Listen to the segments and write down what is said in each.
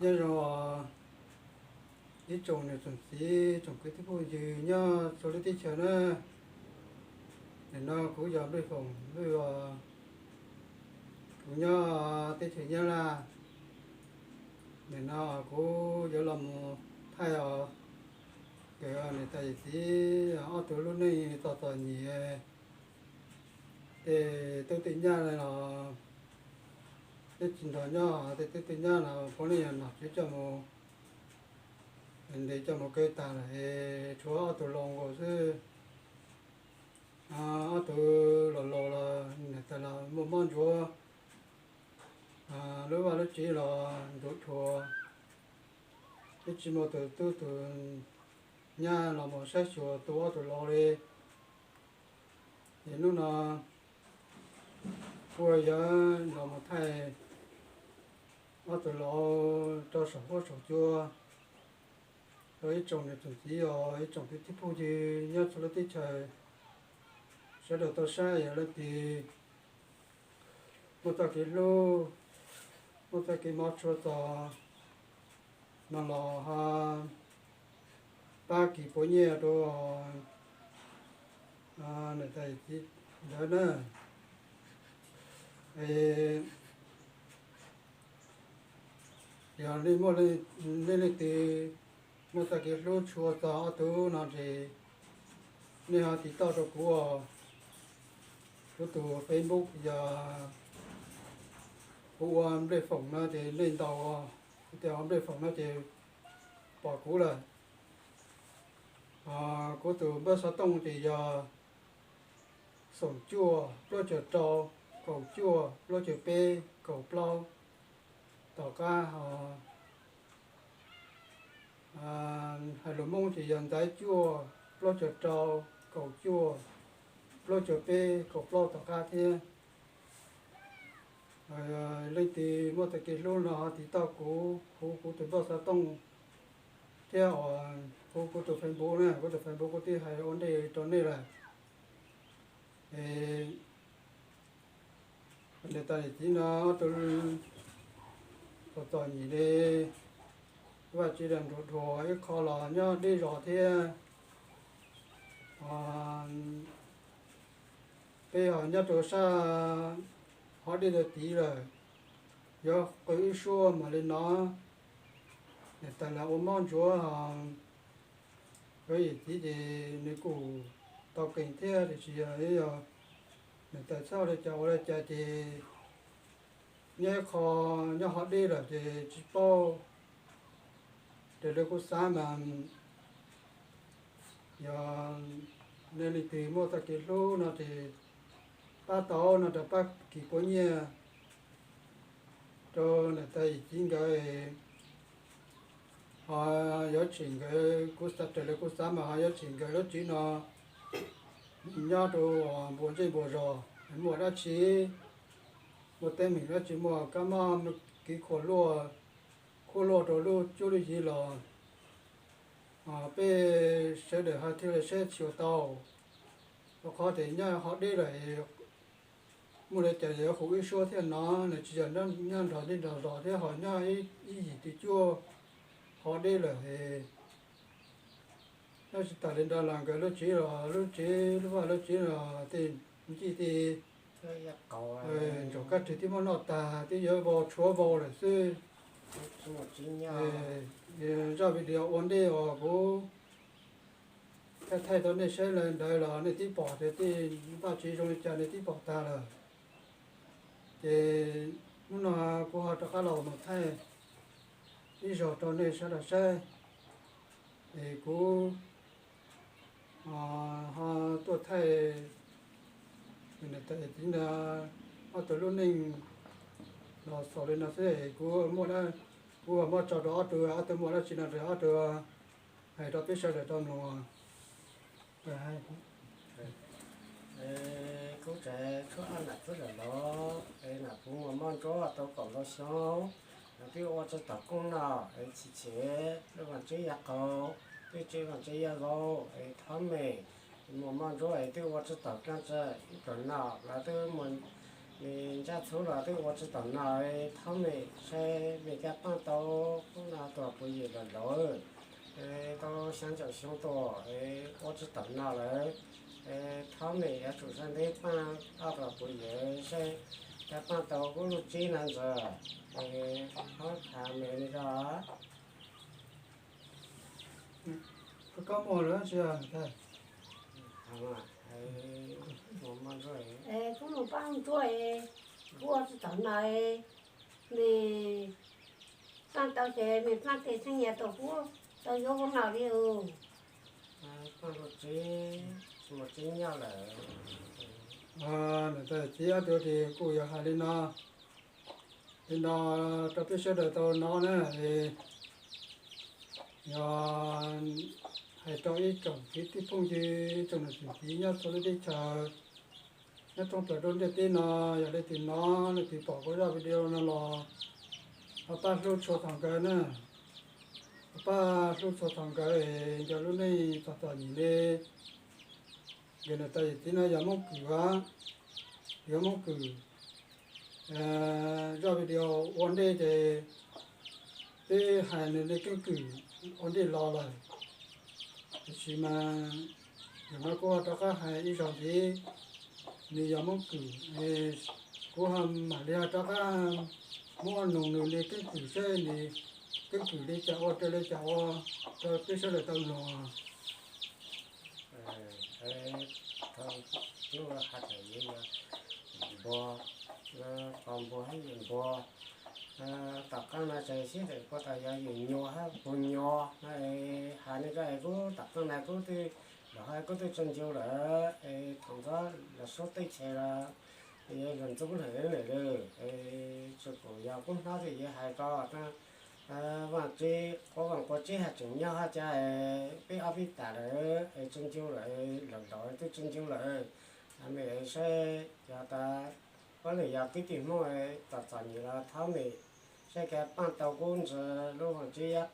Nyob zoo ib tsoom niam tsoom txiv, tsoom kwv tij phooj ywg nyob txhua lub teb chaws na. Nim no kuv yog Nplij Foom, kuv nyob teb chaws Nyab Laj. Nim no kuv yuav los mus thaij os, nkawd niam tais yawm txiv ob tug lub neej txom txom nyem, tej tub tej nyab los twb tsis nrog nyob, tej tub tej nyab los puav leej yog nom tswv coj mus, ntes coj mus kaw tag lawm, tshuav ob tug laus nkaus xwb. Ob tug laus laus los niam tais los muaj mob ntsuav, lub vaj lub tsev los ntuav rhuav, twb tsis muaj tus tub tus nyab los mus saib xyuas tu ob tug laus li. Ces hnub no kuv yuav los mus thaij ob tug laus rau saum huab saum cua rau ib tsoom niam tsoom txiv os, ib tsoom kwv tij phooj ywg nyob txhua lub teb chaws sawv daws tau saib. Yog leej twg muaj txoj kev hlub, muaj txoj kev mob tshua txog no los ho pab kis puav nyiaj rau niam tais txiv ntawd na. Yog nej muaj, nej leej twg muaj txoj kev hlub tshua txog ob tug no ces nej ho tiv toj rau kuv. Kuv tus Facebook yog kuv ua Nplij Foom no ces nej ntaus, kuv tias ua Nplij Foom no ces pom kuv lawm. Kuv tus npawb xov tooj ces yog xoom cuaj plaub caug rau kaum cuaj plaub caug peb kaum plaub. Tom qab ho hais lus Hmoob ces yog ntxaiv cuaj plaub caug rau kaum cuaj plaub caug peb kaum plaub tom qab thiab. Leej twg muaj txoj kev hlub no ho tiv toj kuv, hu kuv tus npawb xov tooj thiab hu kuv tus Facebook na, kuv tus Facebook kuv twb hais ua ntej rau nej lawm. Niam tais txiv no ob tug txom txom nyem li, vaj tsev los nruas dhuas, ib qho los nyob deb zos thiab. Peb ho nyob rau sab hov dej rau tid lawm, yuav qw wb suab mam li no. Niam tais los ua mob ntsuav ho, kuv yawm txiv ces nws kuj tau kees thiab tiam sis yog niam tais txhob ua li cas ua li cas ces nyob ib qho, nyob hov deb lawm ces tsis paub. Raws li kuv xav mas yog nej leej twg muaj txoj kev hlub no ces pab tau no rau pab kis puav nyiaj rau niam tais yawm txiv nkawd, ho yuav tshem nkawd, kuv xav raws li kuv xav mas ho yuav tshem nkawd lub tsev no nyob rau npuas zej npuas zos, muaj dab tsi, muaj teeb meem dab tsi, muaj kab mob kev khuam luaj, khuam luaj rau lub cuab lub yig los peb sawv daws ho thiaj li saib xyuas tau. Rau qhov tias nyob hov deb lawm, muaj li cas yuav hu wb suab thiab no, nws tsis yog nyob nrog dej nrog zos thiab ho nyob ib yim tw cuab hov deb lawm. Nyob tsis tas li ntawd los nkawd lub tsev los lub tsev lub vaj lub tsev los tej ncij tej ntsaum kab rwg twb muab noj tag, twb yuav vau tshuav vau lawm xwb. Zaj video ua ntej uas kuv thaij thaij rau nej saib li ntawd los nej twb pom tias tej vaj tsev zoo li cas nej twb pom tag lawm. Ces hnub no kuv ho rov qab los mus thaij ib zaug rau nej sawv daws saib. Es kuv ho tuaj thaij niam tais txiv ntawd ob tug lub neej los xaus li no xwb es kuv muaj, kuv muab tso rau ob tug, ob tug muaj dab tsi no rau ob tug hais rau peb sawv daws tau mloog. Kuv tseem tshuab ob nam txwb lawm los es nam puv muaj mob ntsuab tau kaum ntau xyoo, nws twb ua tsis tau koob noj es chim chim, lub vaj tsev ya qaug, twb tsev vaj tsev ya vau es thov me, muaj mob ntsuab es twb ua tsis tau koob tsev ib tug noj los twb muaj Nws ntsaj txhub los twb ua tsis tau no, thab mem saib mem kab paaj tau kub no tuaj puv yim lawm lauj. Tau xyaa caum xyoo tuaj, ua tsis tau no lawm. Thab mem yuav tsum saib ntev paaj ob tuaj puv yim saib kab paaj tau kub lub tsib no ntxiv. Thab mem li ko. Koj muaj lawm tsis? Kub mus paaj ntsuab, kub ua tsis tau no, mem paaj tau ces mem paaj tes xeeb yav tau kub tau yuav kub no li. Paaj lub tsib, mus tsib nyuag lawm. Niam tais txiv ob tug ces kuj yog hais li no, li no rau peb sawv daws tau hnov na. Yog hais rau ib tsoom kwv tij phooj ywg, ib tsoom niam txiv nyob txhua lub teb chaws, nyob thoob plaws lub ntiaj teb no, yog leej twg hnov leej twg pom kuv zaj video no los, ho pab hlub tshua txog nkawd na. Ho pab hlub tshua txog nkawd, nkawd lub neej txom txom nyem li. Nkawd niam tais yawm txiv no yog Moob Kwm, yog Moob Kwm. Zaj video ua ntej ces twb hais nws li keeb kwm ua ntej los lawm, tiam sis mas yog no kuj rov qab hais ib zaug ntxiv, nws yog Moob Kwm, kuv ho mam li rov qab muab nug nws li keeb kwm seb nws keeb kwm li cas ua raws li cas ua rau peb sawv daws tau mloog. Thaum hnub has tas yog npua, qos npua thiab yawm npua. Tom qab no tseem sib tawm kuj tas yog yawm nyuas hab puag nyuas no, has li ko es kuj tom qab no kuj twb, los hais kuj twb tsis ncw lawm es thaum ntxov los sub teb chaws los yog luag ntxub lawm lawm es tsis pum yog kuj hnov twb yog hais ko, Vaaj Tsib, quab Vaaj Quab Tsib haj tseem nyob hab cas es peb ob peb tas lawm es tsis ncw lawm, lawm lawm twb tsis ncw lawm. Mem saib yog tas puab lwm yog kwv tij Hmoob txom txom nyem los thov mem saib kab paaj tau kub ntxiv lub Vaaj Tsib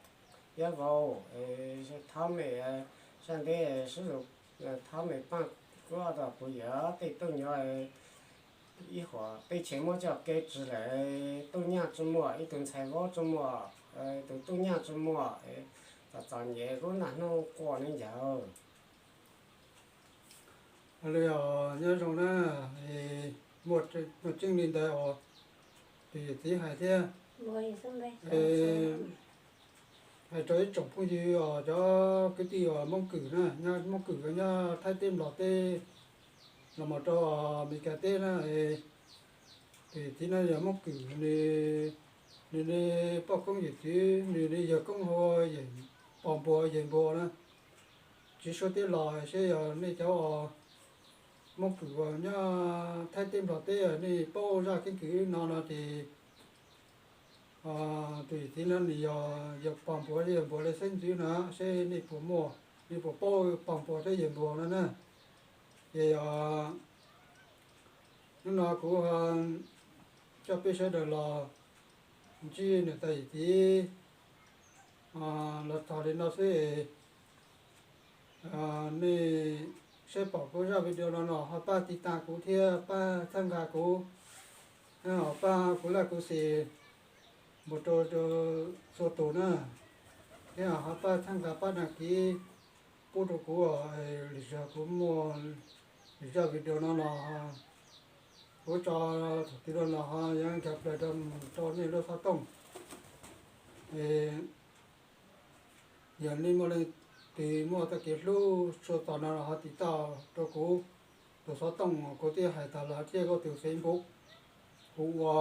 yab vauv, thov mem saib ntev sib, thov mem paaj kub ob tug puv yim tej tuj nyob, ib huam teb chaws muab coj kev tsis lawm, tuj nyaj tsis muaj, ib tug ntxhais vaub tsis muaj, tus tuj nyaj tsis muaj, txom txom nyem kub naj hnub quaj li ncawg. Li os, nyob zoo na, muaj tseeb li ntawd os, tus yawm txiv hais thiab. Hais rau ib tsoom phooj ywg os, cov kwv tij os Moob Kwm na, nyob Moob Kwm nyob Thaib teb Nplog teb los mus rau Amelikas teb na, tus yawm txiv no yog Moob Kwm, nws li poj koob yawm txiv, nws li yawg koob hu Pog Npua, yawg Npua na. Tsis suav teb los seb yog nej cov Moob Kwm uas nyob Thaib teb Nplog teb nej paub zaj keeb kwm no no ces tus yawm txiv no nws yog yawg Pog Npua, yawg Npua li xeeb ntxwv no, seb nej puas muaj, nej puas paub Pog Npua thiab yawg Npua no na. Ces yog hnub no kuv coj peb sawv daws los ntsib niam tais yawm txiv los txog li no xwb. Nej saib pom kuv zaj video no los ho pab tiv tas kuv thiab pab txhawb nqa kuv, pab kuv laj kuv xis mus rau txhua tus na, thiab ho pab txhawb nqa pab đăng ký pub rau kuv, lwm zaug kuv muaj lwm zaj video no los kuv tso thaum twg los ho yuav nkag plaws rau mus rau nej lub xov tooj. Yog nej muaj leej twg muaj txoj kev hlub tshua txog no los ho tiv tauj rau kuv tus xov tooj kuv twb hais tag los thiab kuv tus Facebook, kuv ua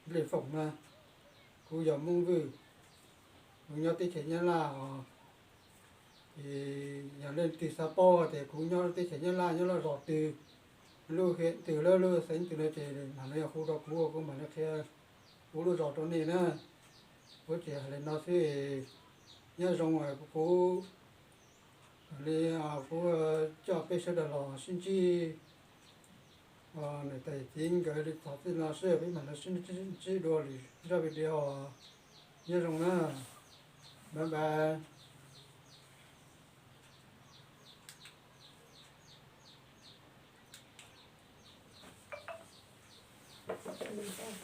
Nplij Foom na, kuv yog Moob Vwj, kuv nyob teb chaws Nyab Laj os. Yog leej twg xav paub tias kuv nyob teb chaws Nyab Laj nyob lub zos twg, lub hwv twg, lub xeev twg no ces mam li hu rau kuv, kuv mam li qhia kuv lub zos rau nej na. Kuv tsis hais li no xwb, nyob zoo kuv li kuv coj peb sawv daws los sib ntsib niam tais txiv nkawd li txog txij no seb peb mam li sib ntsib dua lwm zaj video. Nyob zoo na, bye bye. Tus